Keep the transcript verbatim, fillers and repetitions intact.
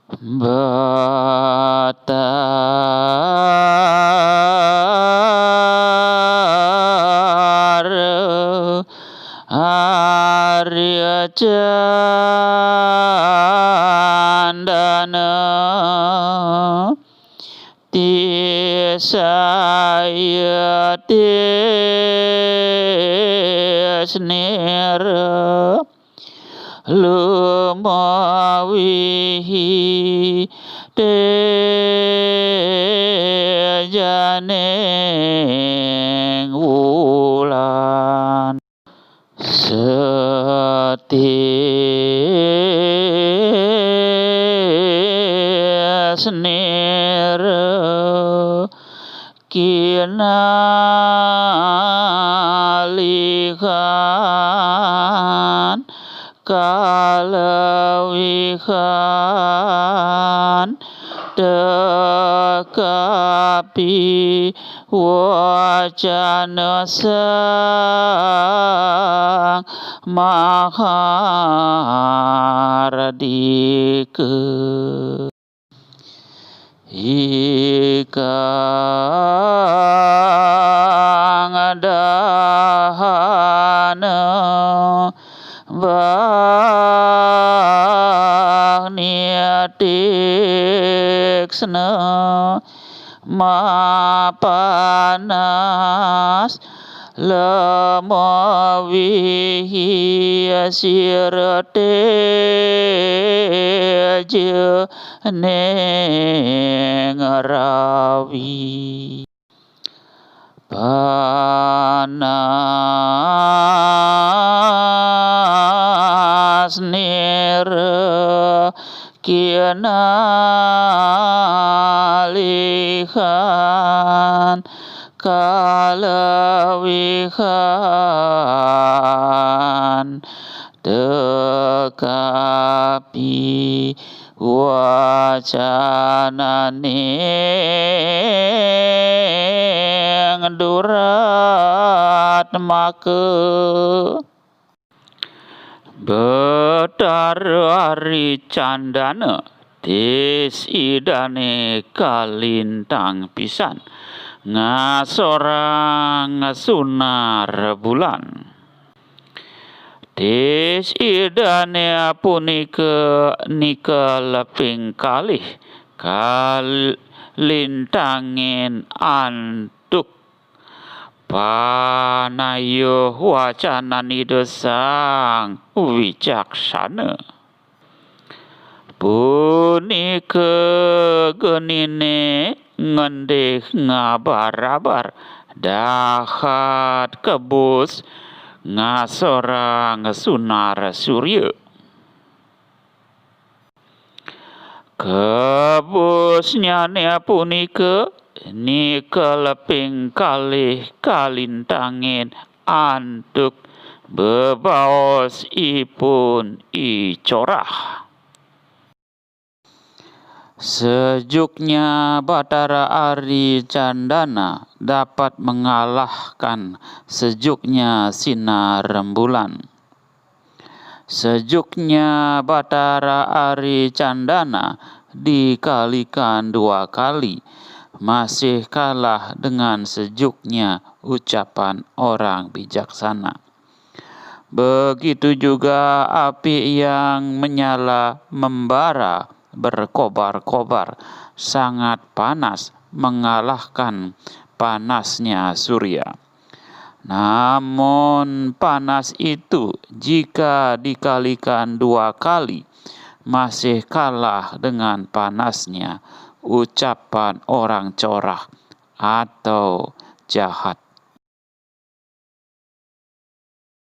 Batara Arya Candana, tisaya tisnira lumawihi tejaning wulan. Satisnira kinalihan kalawihan tekapi wacana Sang Mahardika. Ikang dahana bahni tiksna mapanas lemawihi sira tejaning rawi. Panasnira kinalihan kalawihan tekapi wacananing duratmaka. Batara Arya Candana, tis Idane kalintang pisan ngasorang sunar bulan. Tis Idane punika nika leping kalih kalintangin antuk panayuh wacanan Ida Sang Wicaksana. Punika genine ngendih ngabar-abar dahat kebus ngasorang sunar surya. Kebusnyane punika nika leping kalih kalintangin antuk bebaos ipun I Corah. Sejuknya Batara Arya Candana dapat mengalahkan sejuknya sinar rembulan. Sejuknya Batara Arya Candana dikalikan dua kali, masih kalah dengan sejuknya ucapan orang bijaksana. Begitu juga api yang menyala membara, berkobar-kobar, sangat panas, mengalahkan panasnya surya. Namun panas itu jika dikalikan dua kali, masih kalah dengan panasnya ucapan orang corah atau jahat.